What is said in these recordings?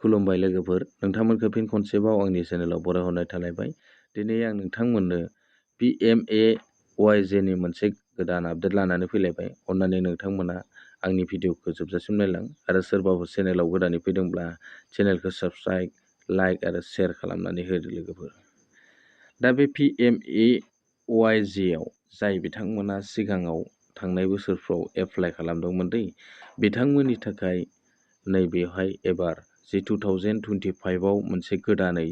खुलुमबाय लोगोफोर, नोंथांमोनखौ फिन खनसेबाव आंनि चेनेलाव बरायहरनाय थालायबाय। दिनै आं नोंथांमोननो PMAYJनि मोनसे गोदान आपडेट लानानै फैलायबाय। अन्नानै नोंथांमोना आंनि भिडिअखौ जोबजासिम नायलां आरो सोरबाफोर चेनेलाव गोदानै फैदोंब्ला चेनेलखौ साबस्क्राइब, लाइक आरो शेयार खालामनानै होदो लोगोफोर। दा बे PMAYJआव जाय बिथांमोना सिगाङाव थांनाय बोसोरफ्राव एप्लाइ खालामदोंमोन बिथांमोननि थाखाय नैबेवहाय एबार जे 2025आव मोनसे गोदानै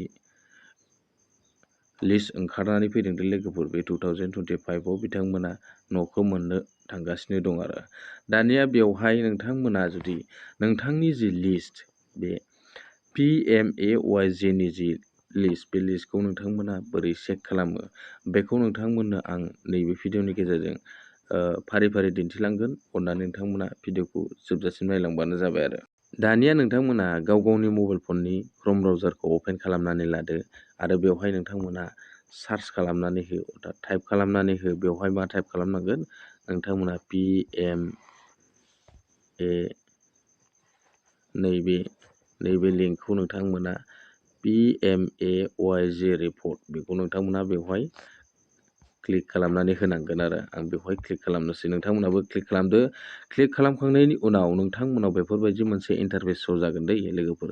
लिस्ट ओंखारनानै फैदों लोगोफोर। बे 2025आव बिथांमोना न'खौ मोननो थांगासिनो दं आरो दानिया बेवहाय नोंथांमोना जुदि नोंथांनि जि लिस्ट, बे PMAYJनि जि लिस्ट, बे लिस्टखौ नोंथांमोना बोरै चेक खालामो बेखौ नोंथांमोननो आं नैबे भिडिअनि गेजेरजों फारि फारि दिन्थिलांगोन। अन्नानै नोंथांमोना भिडिअखौ जोबजासिम नायलांबानो जाबाय आरो दानिया नोंथांमोना गाव गावनि मबाइल फननि क्रोम ब्राउजारखौ अपेन खालामनानै लादो आरो बेवहाय नोंथांमोना सार्च खालामनानै हो, अर्थात टाइप खालामनानै हो। बेवहाय मा टाइप खालामनांगोन नोंथांमोना PMA नैबे लिंकखौ नोंथांमोना PMAYJ रिपर्ट बेखौ नोंथांमोना बेवहाय क्लिक खालामनानै होनांगोन आरो आं बेवहाय क्लिक खालामनोसै। नोंथांमोनाबो क्लिक खालामदो। क्लिक खालामखांनायनि उनाव नोंथांमोनाव बेफोरबायदि मोनसे इन्टारफेस शो जागोन लोगोफोर।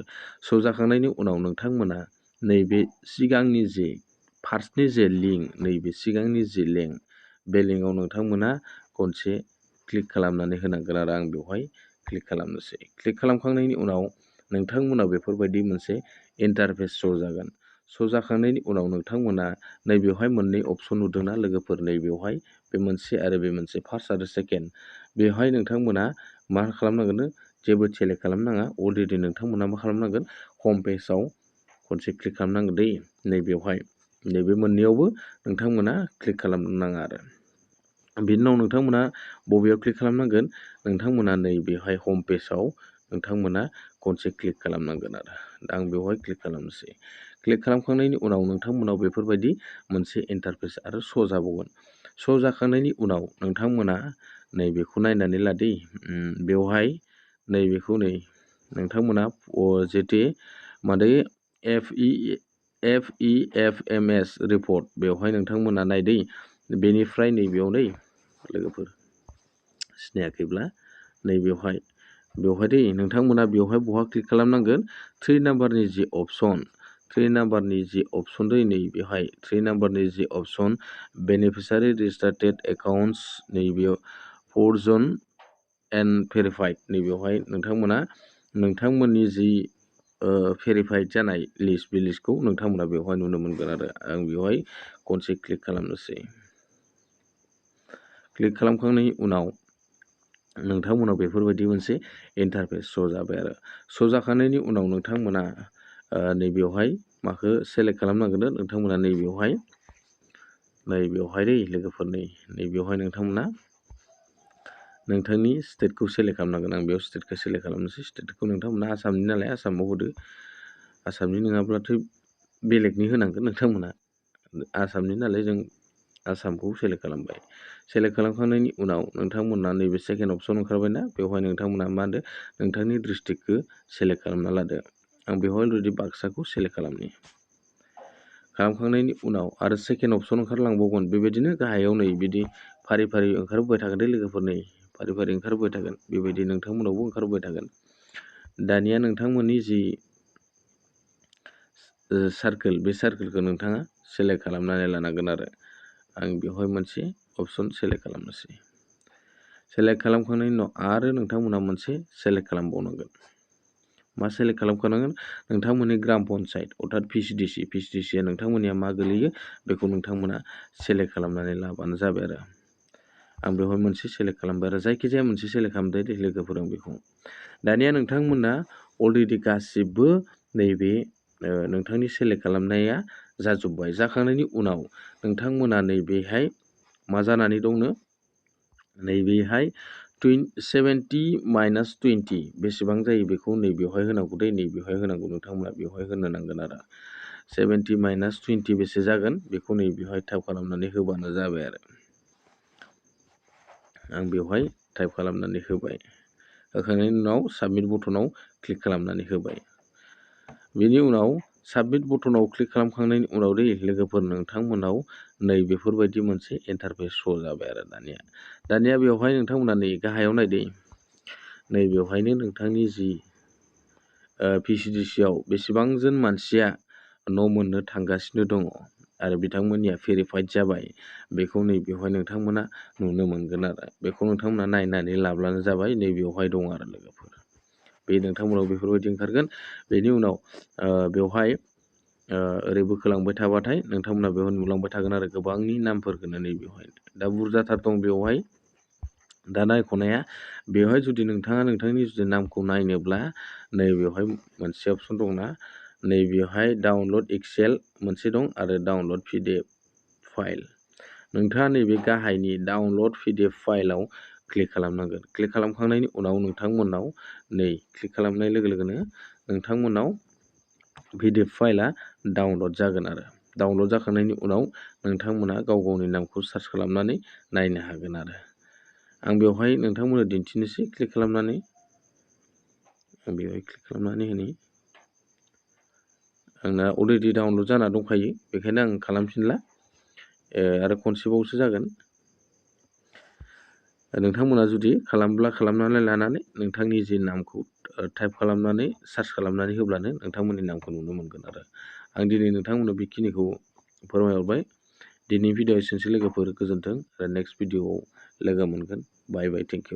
शो जाखांनायनि उनाव नोंथांमोना नैबे सिगांनि जे फार्स्टनि जे लिंक, नैबे सिगांनि जे लिंक, बे लिंकआव नोंथांमोना खनसे क्लिक खालामनानै होनांगोन आरो आं बेवहाय क्लिक खालामनोसै। क्लिक खालामखांनायनि उनाव नोंथांमोनाव बेफोरबायदि मोनसे इन्टारफेस शो जागोन। शो जाखांनायनि उनाव नोंथांमोना नैबेवहाय मोननै अपसन नुदोंना लोगोफोर, नैबेवहाय बे मोनसे आरो बे मोनसे, फार्स्ट आरो सेकेन्ड। बेवहाय नोंथांमोना मा खालामनांगोन, जेबो सेलेक्ट खालामनाङा। अलरेडि नोंथांमोना मा खालामनांगोन, हम पेजाव खनसे क्लिक खालामनांगोन नैबेवहाय। नैबे मोननैयावबो नोंथांमोना क्लिक खालामनो नाङा आरो बिनि उनाव नोंथांमोना बबेयाव क्लिक खालामनांगोन, नोंथांमोना नैबेवहाय हम पेजाव नोंथांमोना खनसे क्लिक खालामनांगोन आरो आं बेवहाय क्लिक खालामनोसै। क्लिक खालामखांनायनि उनाव नोंथांमोनाव बेफोरबायदि मोनसे इन्टारफेस आरो शो जाबावगोन। शो जाखांनायनि उनाव नोंथांमोना नैबेखौ नायनानै लादो। बेवहाय नैबेखौ नोंथांमोना जेथे मादै FEFMS रिपर्ट, बेवहाय नोंथांमोना नायदो। बेनिफ्राय नैबेयाव लोगोफोर सिनायाखैब्ला नैबेवहाय नोंथांमोना बेवहाय बहा क्लिक खालामनांगोन, 3 नाम्बारनि जि अपसन, 3 नाम्बारनि जि अपसन नैबेवहाय 3 नाम्बारनि जि अपसन बेनिफिसारि रेजिस्टार्ड एकाउन्ट्स, नैबेयाव 4 जन एन्ड भेरिफाइड, नैबेवहाय नोंथांमोना नोंथांमोननि जि भेरिफाइड जानाय लिस्ट, बे लिस्टखौ नोंथांमोना बेवहाय नुनो मोनगोन आरो आं बेवहाय खनसे क्लिक खालामनोसै। क्लिक खालामखांनायनि उनाव नोंथांमोनाव बेफोरबायदि मोनसे इन्टारफेस शो जाबाय आरो शो जाखांनायनि उनाव नोंथांमोना नैबेवहाय माखौ सेलेक्ट खालामनांगोन, नोंथांमोना नैबेवहाय लोगोफोर नैबेवहाय नोंथांमोना नोंथांनि स्टेटखौ सेलेक्ट खालामनांगोन। आं बेयाव स्टेटखौ सेलेक्ट खालामनोसै। स्टेटखौ नोंथांमोना आसामनि नालाय आसामाव होदो। आसामनि नङाब्लाथ' बेलेगनि होनांगोन नोंथांमोना। आसामनि नालाय जों आसामखौ सेलेक्ट खालामबाय। सेलेक्ट खालामखांनायनि उनाव नोंथांमोना नैबे सेकेन्ड अपसन ओंखारबायना, बेवहाय नोंथांमोना मा होनदो, नोंथांनि डिस्ट्रिक्टखौ सेलेक्ट खालामना लादो। आं बेवहाय अलरेडि बाक्साखौ सेलेक्ट खालामखांनायनि उनाव आरो सेकेन्ड अपसन ओंखारलांबावगोन। बेबायदिनो गाहायाव बिदि फारि फारि ओंखारबोबाय थागोन लोगोफोर, फारि फारि ओंखारबोबाय थागोन। बेबायदि नोंथांमोनावबो ओंखारबोबाय थागोन। दानिया नोंथांमोननि जि सार्कोल, बे सार्कोलखौ नोंथाङा सेलेक्ट खालामनानै लानांगोन आरो आं बेवहाय मोनसे अपसन सेलेक्ट खालामनोसै। सेलेक्ट खालामखांनायनि उनाव आरो नोंथांमोना मोनसे सेलेक्ट खालामबावनांगोन। मा सेलेक्ट खालामखानांगोन, नोंथांमोननि ग्राम पन्सायत अर्थात PCDCआ नोंथांमोननिया मा गोलैयो बेखौ नोंथांमोना सेलेक्ट खालामनानै लाबानो जाबाय आरो आं बेवहाय मोनसे सेलेक्ट खालामबाय आरो जायखिजाया मोनसे सेलेक्ट खालामदो लोगोफोर। आं बेखौ दानिया नोंथांमोना अलरेडि गासिबो नैबे नोंथांनि सेलेक्ट खालामनाया जाजोब्बाय। जाखांनायनि उनाव नोंथांमोना नैबेहाय मा जानानै दंनो, नैबेहाय 70 - 20 बेसेबां जायो बेखौ नैबेवहाय होनांगौ नैबेवहाय होनांगौ। नोंथांमोना बेवहाय होनो नांगोन आरो 70 - 20 बेसे जागोन बेखौ नैबेवहाय टाइप खालामनानै होबानो जाबाय आरो आं बेवहाय टाइप खालामनानै होबाय। होखांनायनि उनाव साबमिट बटनाव क्लिक खालामनानै होबाय। बेनि उनाव साबमिट बटनाव क्लिक खालामखांनायनि उनाव लोगोफोर नोंथांमोनाव नै बेफोरबायदि मोनसे इन्टारफेस श' जाबाय आरो दानिया बेवहाय नोंथांमोना नै गाहायाव नायदो नै बेवहायनो नोंथांनि जि PCDC-आव बेसेबांजोन मानसिया न' मोननो थांगासिनो दङ आरो बिथांमोननिया भेरिफाइड जाबाय बेखौ नै बेवहाय नोंथांमोना नुनो मोनगोन आरो बेखौ नोंथांमोना नायनानै लाब्लानो जाबाय नै बेवहाय दङ आरो लोगोफोर बे नोंथांमोनाव बेफोरबायदि ओंखारगोन बेनि उनाव बेवहाय ओरै बोखोलांबाय थाबाथाय नोंथांमोना बेवहाय नुलांबाय थागोन आरो गोबांनि नामफोरखौनो नै बेवहाय दा बुरजाथार दं बेवहाय दा नायख'नाया बेवहाय जुदि नोंथाङा नोंथांनि जुदि नामखौ नायनोब्ला नै बेवहाय मोनसे अपसन दंना नै बेवहाय डाउनलड एक्सेल मोनसे दं आरो डाउनलड PDF फाइल नोंथाङा नैबे गाहायनि डाउनलड PDF फाइलाव क्लिक खालामनांगोन क्लिक खालामखांनायनि उनाव नोंथांमोनाव नै क्लिक खालामनाय लोगो लोगोनो नोंथांमोनाव PDF फाइला डाउनलड जागोन आरो डाउनलड जाखांनायनि उनाव नोंथांमोना गाव गावनि नामखौ सार्च खालामनानै नायनो हागोन आरो आं बेवहाय नोंथांमोननो दिन्थिनोसै क्लिक खालामनानै आं बेवहाय क्लिक खालामनानै होनि आंना अलरेडि डाउनलड जाना दंखायो बेखायनो आं खालामफिनला आरो खनसेबावसो जागोन नोंथांमोना जुदि खालामनानै लानानै नोंथांनि जि नामखौ टाइप खालामनानै सार्च खालामनानै होब्लानो नोंथांमोननि नामखौ नुनो मोनगोन आरो आं दिनै नोंथांमोननो बेखिनिखौ फोरमायहरबाय दिनैनि भिडिअ एसेनोसै लोगोफोर गोजोन्थों आरो नेक्स्ट भिडिअआव लोगो मोनगोन बाय बाय थेंक इउ